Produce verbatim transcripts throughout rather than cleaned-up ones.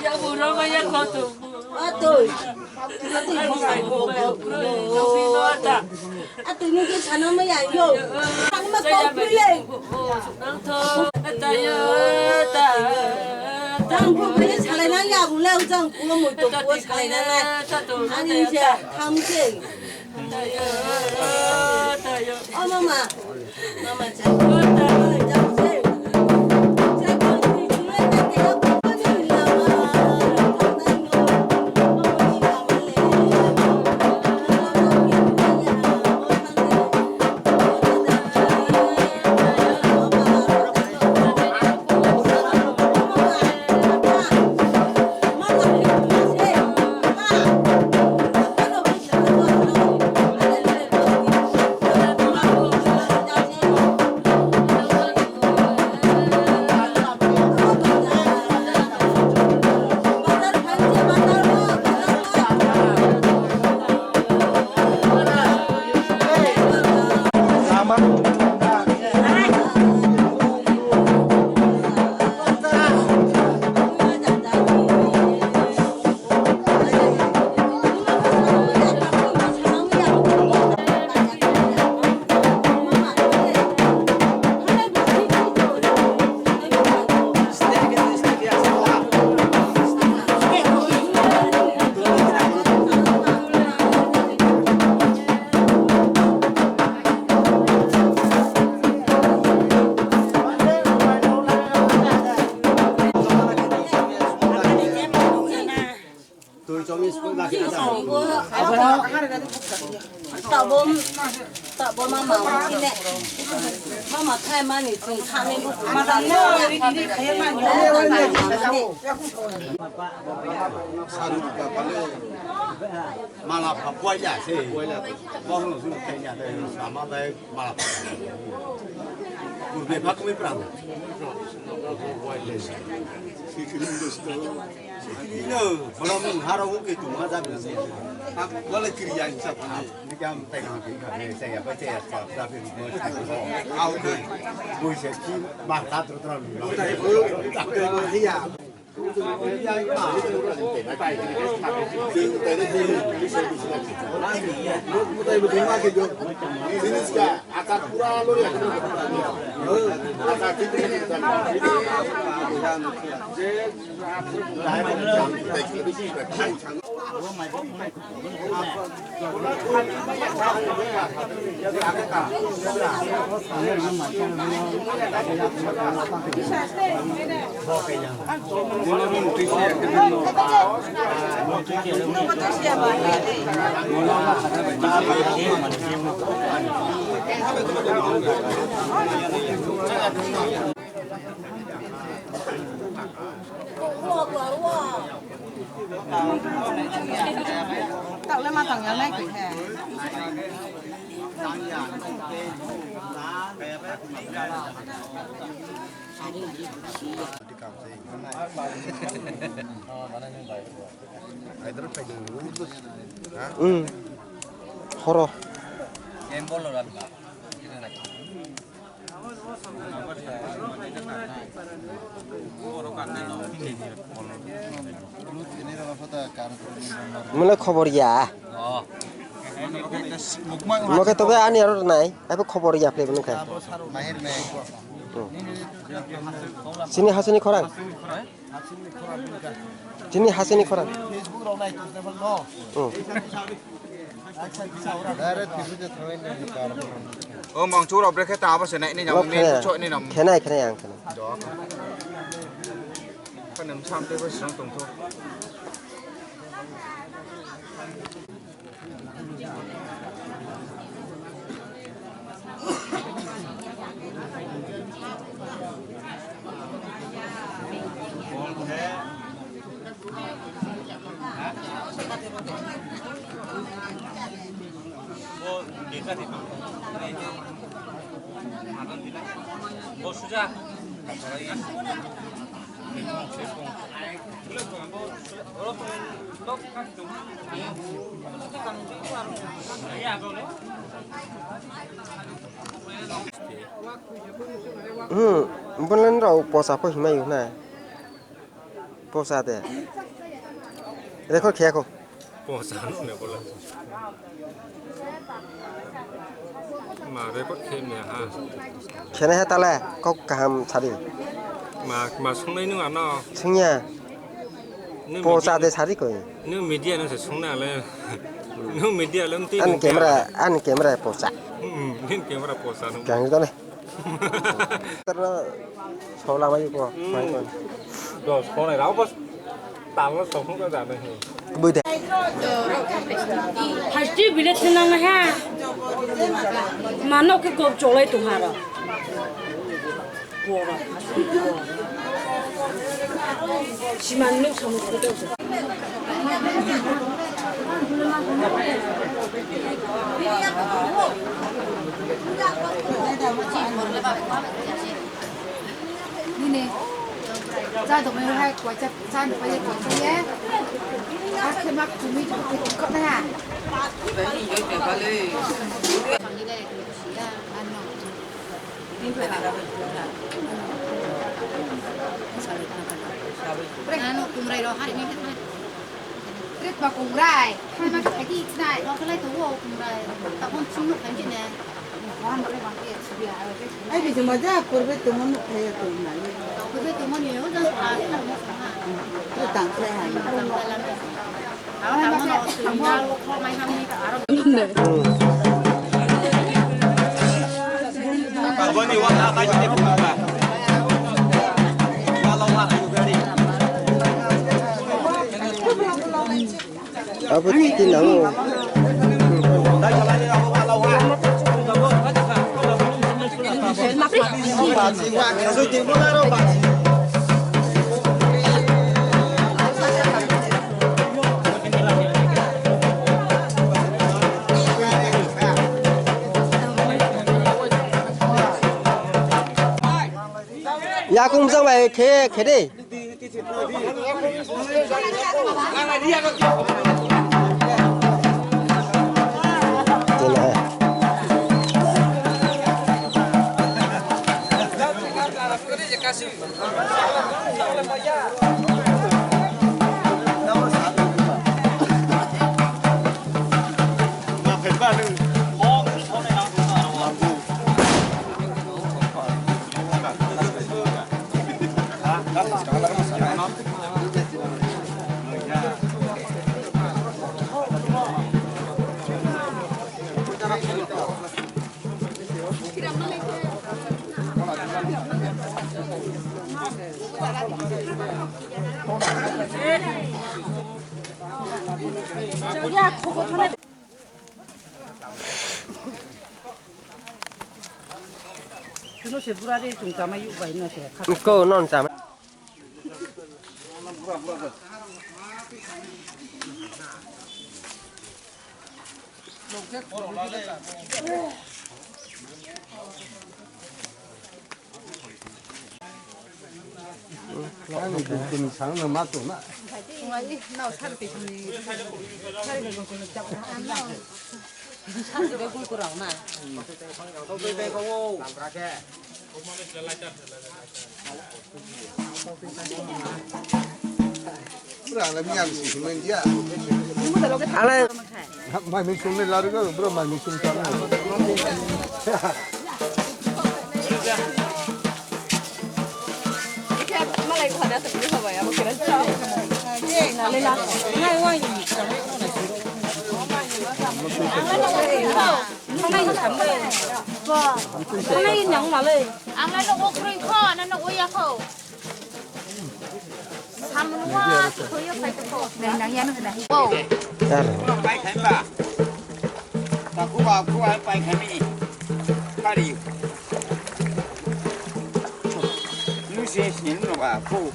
Ya buro ma ya koto. Atoi. Atoi ni ke sana ma ya yo. Ang ma ko pule. Tayo ta. Tang ko pule salai na ya bule jang ko mo to ko salai na. Ani je tham je. Oh, mama. Mama, Tabo, tabo mama sine. Mama khai mani chung thani bu. Mala pha poila se. Bohno sunu kenya de sama bai mala pha. Kurbe pha kumi prang. Sikiri no, bola mung haro ke tu ma jabi se. Wala kiri yang sa pa. Ni kam tai ka ke ka se ya pa se ya pa sa bi mo. Au ke. Bui se ki ma ta tro tro. Taule ma tong ya nai ki he. Hmm. Horo. Mane khobor ya. Moke tobe ani aro nai, abo khobor ya phle nung kha. Hmm. Chini hasini khorang. Chini hasini khorang. Hmm. O mangchu rok brekhe ta abo se nai ni Lok nam, khene. Cho ni nam. Khenai, khenai ang khenai. Kanam sam te ko srang tong tho. Hmm, bulan rok posa po himai na. Posa de. Record khiya ko. Posa no ne bola. Ma record khe me ha. Khene he tale kok kaham sadi. Ma, ma sungnai nung ano. Sungya. Nung posa media de sadi koi. Nung media no se sungna le. Nung media le mti. An nung camera, an camera posa. Hmm, nung camera posa nung. Kang tale. Terus sola mai ko. Hmm. Mai ko. Dos ko nai rao bas. Talo sok ko da nai. Bui de. Hasti bilet nang ha. Mano ke kok cholai tumhara. Siman nuk samuk kutu. Nini. Cha dong hai kwai cha cha ni pai kwai cha ye. Aste mak tumi tu ko na ha. Ano kumrai ro hari ni. Trip ba kumrai. Hai ma khai di nai. Ro kelai tu wo kumrai. Ta kon ching no khai ni ne. Wan ba le bang ke chi ya. Ai bi juma ja kurbe tu mon khai ya tu nai. Kurbe tu mon yo ja. Ai ta mo sa. Tu tang khai hai. Abo tini nango. Yakung jang bai khe khe de. Chwngno se bura de chwng chamai yuk bai no se. Ko non chamai. Ani gurkuni sangno ma tongna. Ngai, nao sar pisini, sar pisini chapra. Sar pisini gurkurang na. Pura alam yang sih, semen dia. Alai. Mai misum ni laru ko, bro, mai misum kan. Ang na nung ukrui kho, na nung uya kho. Samung wa, si kho yo phai kho. Nang yang na. Wow. Pai khai ba. Taku ba ku ai pai khai mi. Kari. Lu se se no ba ku.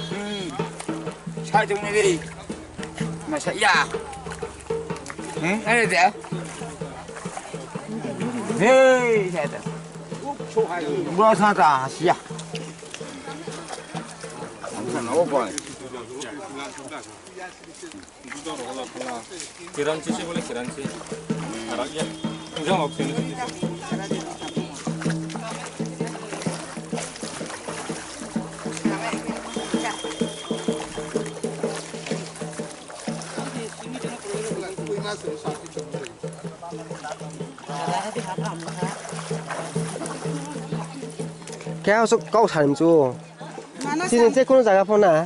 Hmm. Sai tu ni dei. Masa ya. Hmm, ada dia. Hei, saya tu. Gua sana ta, sia. Kiranchi se bole kiranchi. Arak ya. Ujang lok sini. Khe aswk kok saimsu. Chini je kono jaga phano na.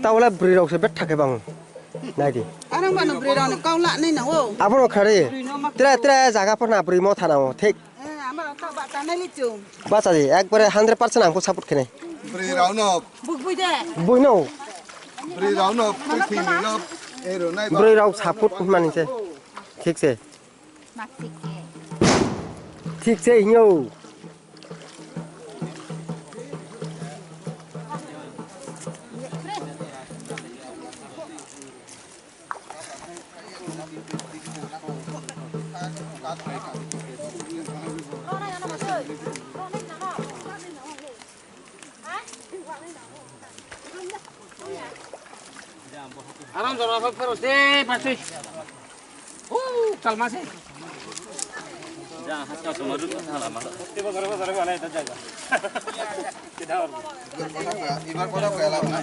Tawla bwrwi rok se betha khe bang. Naidi. Arang bano bwrwi rok ni kok la nai na o. Abono khari. Tre tre jaga phano na bwrwi mo thana o. Thik. Eh, ama ta ba ta nai li chu. Bacha di ekbare hundred percent ang ko support khenai. Bwrwi rok no. Buk bui de. Bui no. Bwrwi rok no. Bwrwi rok no. Bwrwi rok support mani se. Thik se. Thik se hino. Aram jora kho phero se pasti. Hu, kalma se. Ja, haska suma dut thala ma. Ibar kota kaya, ibar kota kaya lama.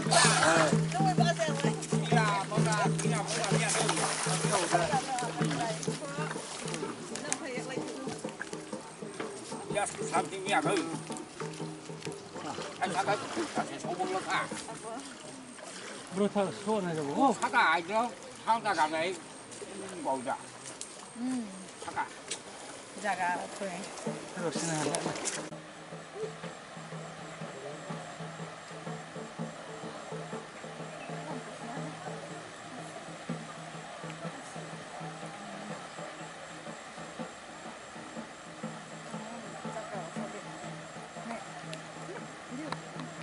Yes, something ya kho. Bro, tha, so na jabo. Oh, saka ai do, thang ta ga nai, bau da. Hmm. Saka. Jaga koi. Bro, sina hala.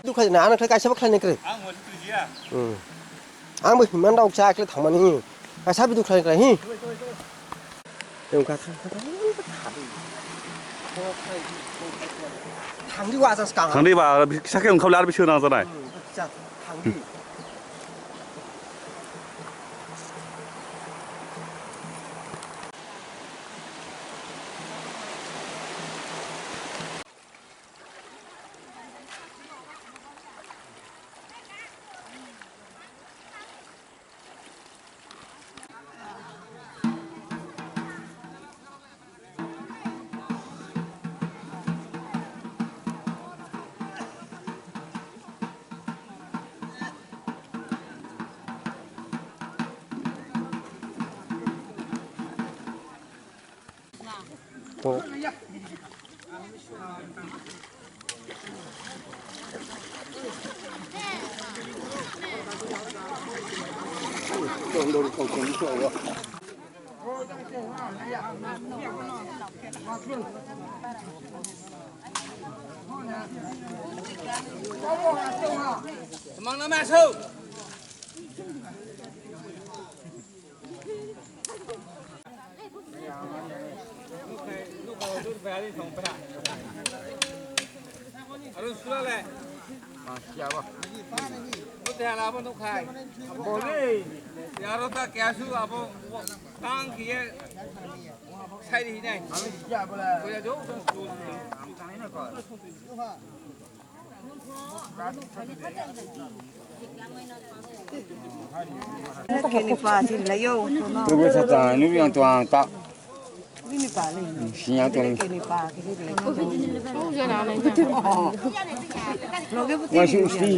Dukha jana, ano khlai kaisa bo khlai nai kwrwi. Ang wali tujiya. Hmm. Ang bo himman rok cha khlai thangmani. Kaisa bo dukha khlai nai kwrwi, hi. Tei wngkha thang, thang, thang, thang. Thangdi wa jas kang. Thangdi ba, sakhe wngkha bole ar bisi nang janai. Hmm, cha, thangdi. Arun sula le. Siya ba. Buti hala abo nukhai. Bole. Yaro ta kya su abo tang kiye. Kini pa siri lai yo. Tubu sa ta, nu yang tuang ta. Kini pa lai. Sinya tuang. Kini pa, kini lai. Loge puti. Wasi usti.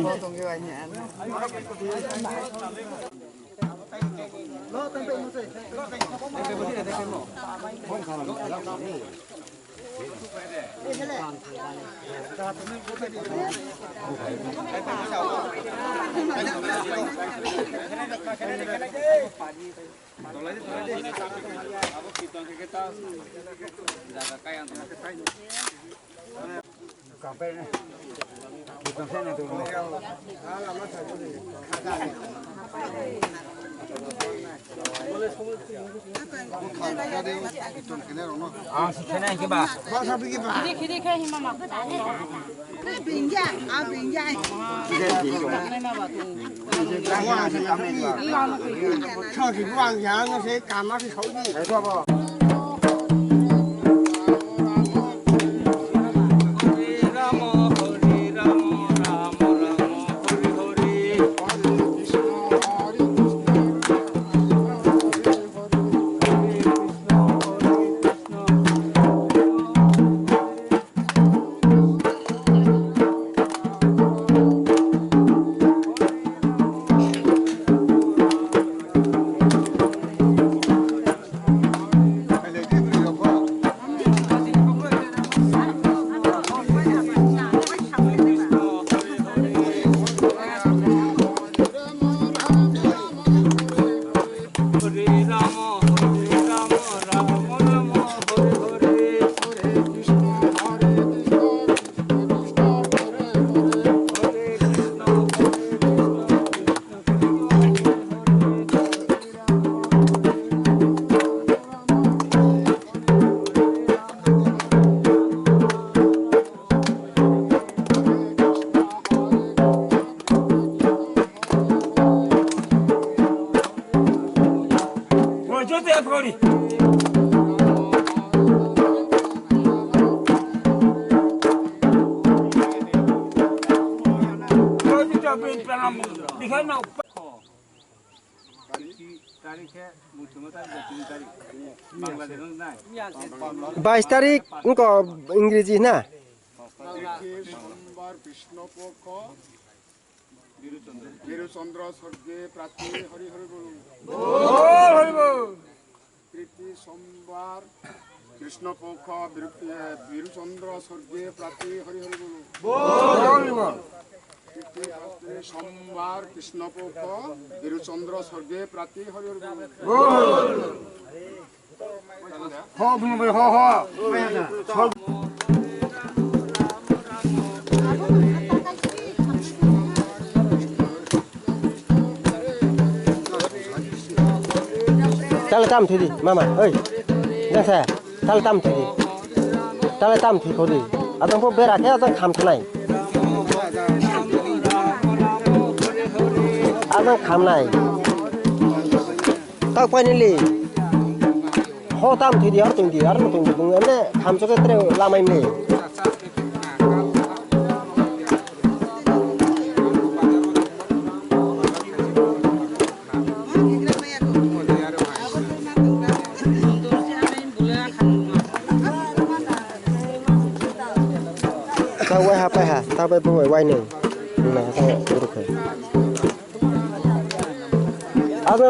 Bais tarik wngkha Ingreji na? সোমবার কৃষ্ণপক্ষ বিরুচন্দ্র স্বর্গে প্রাপ্তি হরি হরি বল। বল হরি বল। প্রীতি সোমবার কৃষ্ণপক্ষ বিরু-, এ, বিরুচন্দ্র স্বর্গে প্রাপ্তি হরি হরি বল। বল হরি বল। প্রীতি সোমবার কৃষ্ণপক্ষ বিরুচন্দ্র স্বর্গে প্রাপ্তি হরি হরি বল। বল হরি বল। Ho, bung bai, ho, ho. Tala tam thidi, mama, oi. Dasa, tala tam thidi. Tala tam thi khodi. Adang po bera khe adang kham thanai. Adang kham nai. Tak paini li. Ho tam thidi ar tungdi ar tungdi tung emne khamchok tre lamai mli. Tak wai ha pai ha, tak bai bo wai nai. Na tak uruk hai. Abo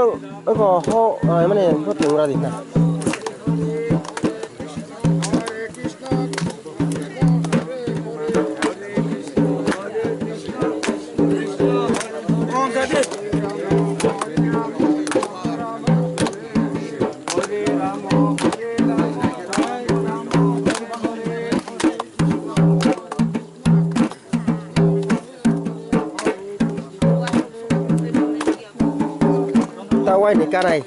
oko ho, ah, mane ho tungra di na. Tawai ni karai.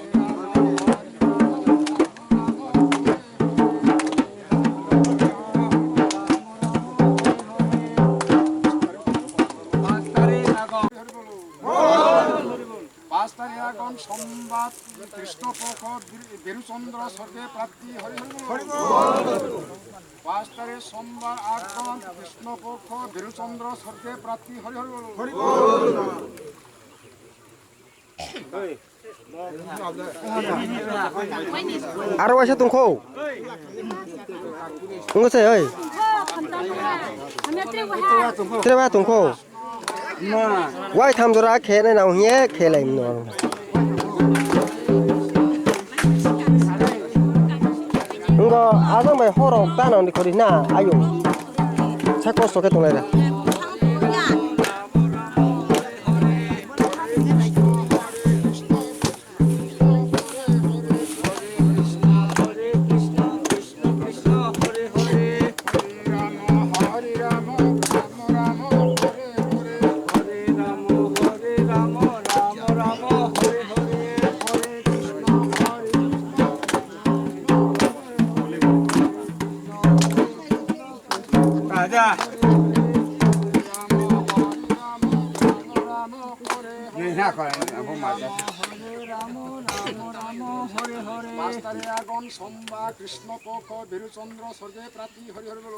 পাঁচ তারিখ এখন সোমবার। কৃষ্ণপক্ষ বীর-, বীরচন্দ্র স্বর্গে প্রাপ্তি হরি হরি বল। পাঁচ তারিখ সোমবার আগমন কৃষ্ণপক্ষ বীরচন্দ্র স্বর্গে প্রাপ্তি হরি হরি বল। Aro waisa tongkho. Wngkha se oi. Tre ba tongkho. Wai tham jora khe nai nang hiye khe lai no. Ngo ajang bai horo ta nang di khori na ayo. Sa kosto khe tong lai da. Raja. Ni na ko, abo ma ja. পাঁচ তারিখ আগমন সোমবার কৃষ্ণপক্ষ বীরচন্দ্র স্বর্গে প্রাপ্তি হরি হরি বল।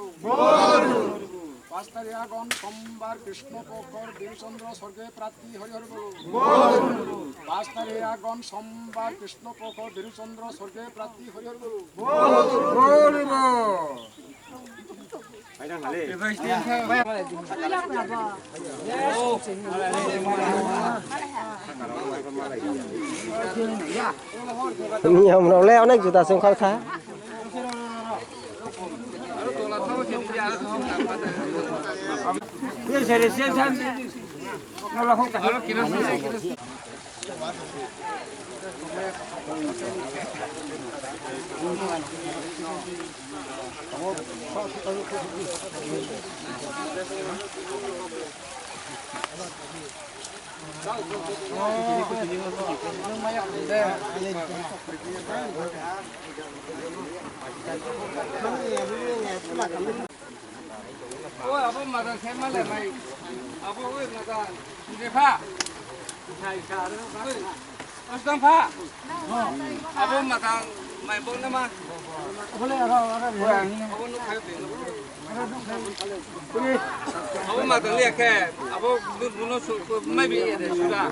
পাঁচ তারিখ আগমন সোমবার কৃষ্ণপক্ষ বীরচন্দ্র স্বর্গে প্রাপ্তি হরি হরি বল। পাঁচ তারিখ আগমন সোমবার কৃষ্ণপক্ষ বীরচন্দ্র স্বর্গে প্রাপ্তি হরি হরি বল। হরি বল। Niyom rok le onek juda se wngkha kha. O abo madan se male mai. Abo oi madan. Jepha. Asdam pha. Abo madan mai bong nama. Abo nuk khayo. Abo madan liya khe. Abo dun buno su mai bi suda.